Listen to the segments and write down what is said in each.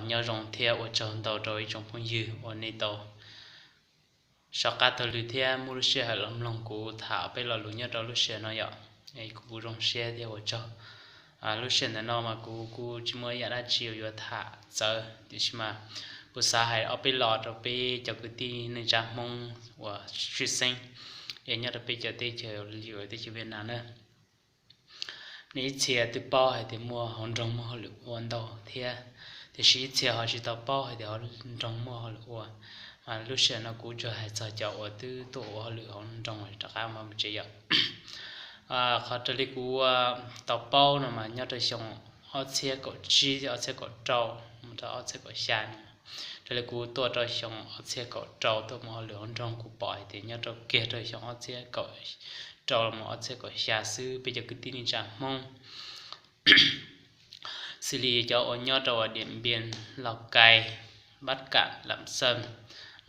Nyob zoo thiab ua tsaug ntau rau ib tsoom phooj ywg uas nej tau sawv qab taug lw thiab muaj lub sij hawm los mloog kuv tham peb lo lus nyob rau lub sij hawm no yom. Kuv kuj zoo siab thiab ua tsaug. Lub sij hawm ntawm no mas kuv kuj tsis muaj ib yam dab tsi uas yuav tham txawv, tiam sis mas kuv xav hais ob peb lo rau peb cov kwv tij neej tsa Hmoob uas tshwj xeeb es nyob rau peb cov teb chaws, teb chaws Viaj Nam na. Nej ib txhia twb paub hais tias muaj hauv nroog muaj hauj lwm ua ntau thiab, tiam sis ib txhia ho tsis tau paub hais tias hauv nroog muaj hauj lwm ua. Mas lub sij hawm no kuv tsuas hais txog cov uas twb tuaj ua hauj lwm hauv nroog rov qab mus tsev yom. Qhov raws li kuv tau paub no mas nyob rau xyoo ob txhiab kaum tsib, ob txhiab kaum rau mus rau ob txhiab kaum xya no. Raws li kuv tuaj rau xyoo ob txhiab kaum rau tuaj mus hauj lwm hauv nroog, kuv pom hais tias nyob rau kiag rau xyoo ob txhiab kaum rau mus ob txhiab kaum xya xwb, peb cov kwv tij neej tsa Hmoob xws li cov uas nyob rau Diam Npias, Laus Kais, Npab Kam, Lam Xeem,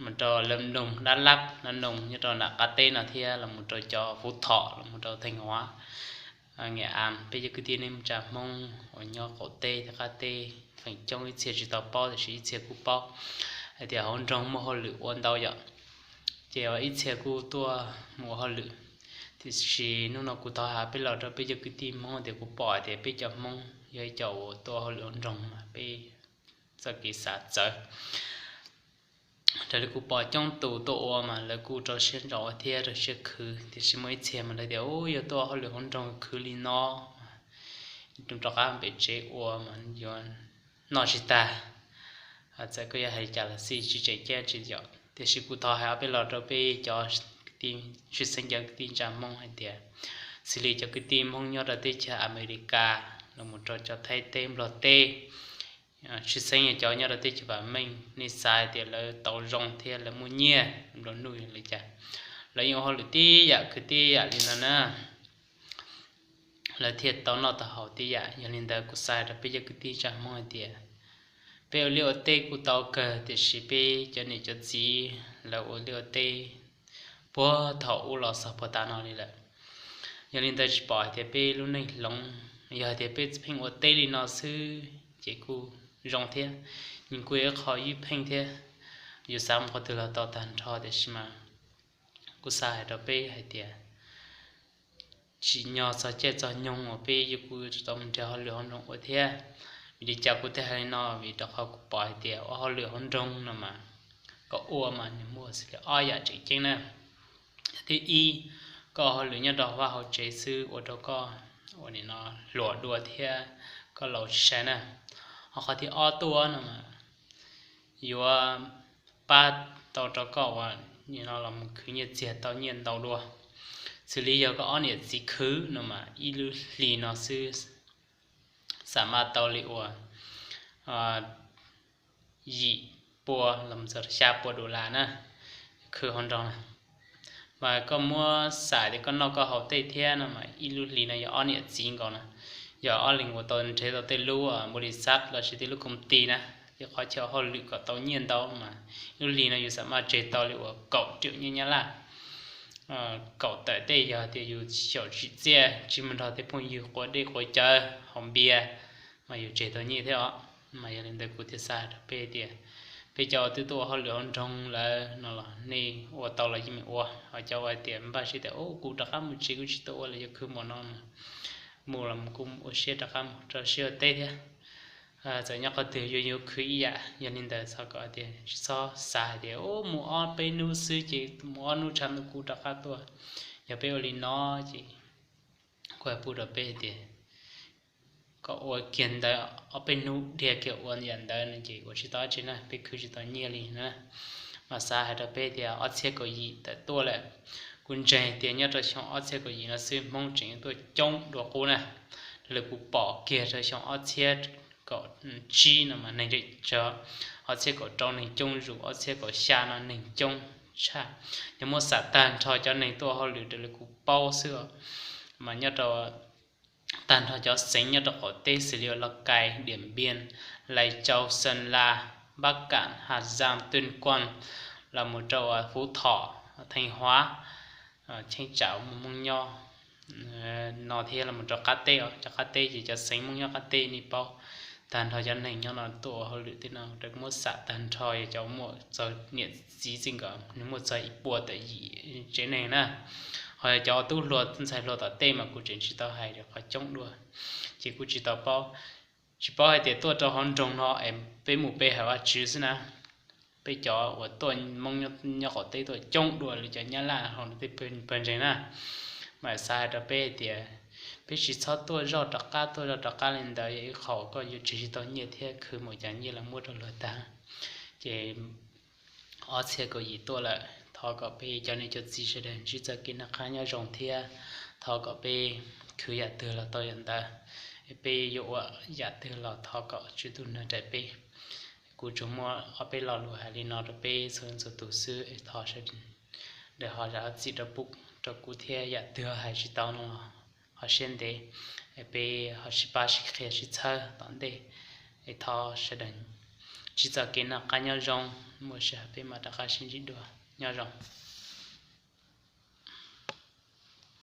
mus rau Lâm Đồng, Đắk Lắk, Lâm Đồng, nyob rau nram qab teb no thiab los mus rau cov Phú Thọ, los mus rau Thanh Hóa, Nghệ An, peb cov kwv tij neej tsa Hmoob uas nyob qaum teb thiab qab teb, feem coob ib txhia tsis tau paub tiam sis ib txhia kuj paub hais tias hauv nroog muaj hauj lwm ua ntau yom. Ces ib txhia kuj tuaj mus ua hauj lwm, tiam sis hnub no kuv thov hais peb los rau peb cov kwv tij Hmoob tias kuv pom hais tias peb cov Hmoob yog ib co uas tuaj ua hauj lwm hauv nroog mas peb txoj kev xav txawv. Raws li kuv pom coob tus tuaj ua mas lawv kuj rau siab ntso ua thiab rau siab khwv, tiam sis muaj ib txhia mas lawv tias, u, yog tuaj ua hauj lwm hauv nroog khwv li no, rov qab pem tsev ua mas yuav noj tsis tag. Txawm koj yuav hais li cas los xij tsis tseem ceeb tsis yom. Tiam sis kuv thov hais ob peb lo rau peb cov tshwj xeeb cov kwv tij neej tsa Hmoob hais tias, xws li cov kwv tij Hmoob nyob rau teb chaws Amelikas, los mus rau cov Thaib teb, Nplog teb, tshwj xeeb yog cov nyob rau teb chaws vam meej, nej xav hais tias lawv tau zoo thiab lawv muaj nyiaj nplua nuj li cas, lawv yeej ua hauj lwm tib yam khwv tib yam li no na. Lawv thiaj tau noj tau haus tib yam. Yog li ntawd kuv xav hais rau peb cov kwv tij neej tsa Hmoob hais tias, peb ua liaj ua teb kuj tau kawg, tiam sis peb cov niam cov txiv lawv ua liaj ua teb puag thaum ub los txog puag ta no li lawm. Yog li ntawd tsis pom hais tias peb lub neej hloov, yog hais tias peb pheej ua teb li no xwb ces kuj zoo thiab, nws kuj yog ib qho ywj pheej thiab, yus xav mus qhov twg los tau tag nrho, tiam sis mas kuv xav hais rau peb hais tias, tsim nyog txog caij txog nyoog uas peb yuav kuj tau mus nrhiav hauj lwm hauv nroog ua thiab. Vim li cas kuv thiaj hais li no? Vim rau qhov kuv pom hais tias ua hauj lwm hauv nroog no mas, kom ua mas nws muaj xws li ob yam tseem ceeb na. Thib ib, koj ua hauj lwm nyob rau vaj hauv tsev xwb ua rau koj ua nim no hluas dua thiab koj laus tsis sai na. Ho qhov thib ob tuaj no mas yuav pab tau rau koj ua nim no los mus khwv nyiaj txiag tau nyiaj ntau dua. Xws li yog koj ob niam txiv khwv no mas ib lub hlis no xwb xam maj tau li uas yim pua los txog xya pua dollar na, khwv hauv nroog na. Mas koj muab xav tias koj noj koj haus tej thiab no mas ib lub hlis no yog ob niam txiv nkaus na. Yog ob leeg uas tau nrhiav tau tej lub npaus lis xab los sis tej lub koom ti na, ces qhov chaw hauj lwm kom tau nyiaj ntau mas ib lub hlis no yus xam maj tseg tau li uas kaum triệu nyiaj Nyab Laj. Kaum tawm tej yog tias yus xyaum tsim txiaj tsis mus nrog tej phooj ywg quav dej quav cawv haus npias, mas yus tseg tau nyiaj thiab os. Mas yog li ntawd kuv thiaj xav rau peb tias, peb cov twb tuaj ua hauj lwm hauv nroog lawm no los nej ua tau los yeej meem ua, ho cov uas tias npaj siab tias, u, kuv rov qab mus tsev kuv tsis tau ua lawm yuav khwv npaum no, mus los kuj ua siab rov qab mus rau siab ua teb thiab. Txawm nyob qhov twg yuav yuav khwv ib yam. Yog li ntawd txhob kom tias tsis txhob xav hais tias, u, mus ob peb hnub xwb ces mus ob hnub tshav ntuj kub rov qab tuaj. Yog peb ua li no ces kuv hais pub rau peb tias, kom ua kiag ntawd ob peb hnub dhia kiag ua yam ntawd no ces ua tsis tau dab tsi na, peb khwv tsis tau nyiaj li na. Mas xav hais rau peb tias ob txhiab kaum yim tawm tuaj lawm, kuv ntseeg tias nyob rau xyoo ob txhiab kaum yim no xwb Hmoob tseem tuaj coob dua qub na. Raws li kuv pom kiag rau xyoo ob txhiab kaum tsib no mas neeg, ob txhiab kaum rau neeg coob zus, ob txhiab kaum xya no neeg coob tshaj. Yog muab xam tag nrho cov neeg tuaj hauj lwm raws li kuv paub xwb, mas nyob rau tag nrho cov xeev nyob rau qaum teb xws li Lào Cai, Điện Biên, Lai Châu, Sơn La, Bắc Kạn, Hà Giang, Tuyên Quang, los mus rau Phú Thọ, Thanh Hóa, cheeb tsam Hmoob nyob no thiab los mus rau qab teb, rau qab teb ces cov xeev Hmoob nyob qab teb nej paub, tag nrho cov neeg nyob no tuaj ua hauj lwm tej no rau muab xam tag nrho yog cov muaj txog niam txiv txij nkawm nws muaj txog ib puas tawm yim tsev neeg na. Ho yog cov tub hluas ntxhais hluas tom tej mas kuv tseem tsis tau hais rau qhov coob dua, ces kuv tsis tau paub, tsis paub hais tias tuaj rau hauv nroog no es peb mus pe hawm Vajtswv xwb na. Peb cov uas tuaj Hmoob nyob qaum teb tuaj coob dua li cov Nyab Laj ho tej pawg ntseeg na, mas xav hais rau peb hais tias peb tsis txhob tuaj zoj rov qab tuaj zoj rov qab li ntawd, yog ib qho koj yuav tsum tsis tau nyiaj thiab khwv mus cas nyiaj los muab rau luag tag. Ces ob txhiab kaum yim tuaj lawm, thov kom peb cov niam cov txiv sawv daws ntsib txoj kev noj qab nyob zoo thiab thov kom peb khwv yam twg los tau yam ntawd, peb yuav ua yam twg los thov kom Tswv Ntuj nrog nraim peb. Kuv tsuas muaj ob peb lo lus hais li no rau peb txhua leej txhua tus xwb, thov sawv daws ho zam txim rau kuv thiab, yam twg hais tsis tau no los ho siab ntev, peb ho sib pab sib qhia sib txhawb tom ntej. Es thov sawv daws ntsib txoj kev noj qab nyob zoo, muaj sij hawm peb mam rov qab sib ntsib dua, nyob zoo.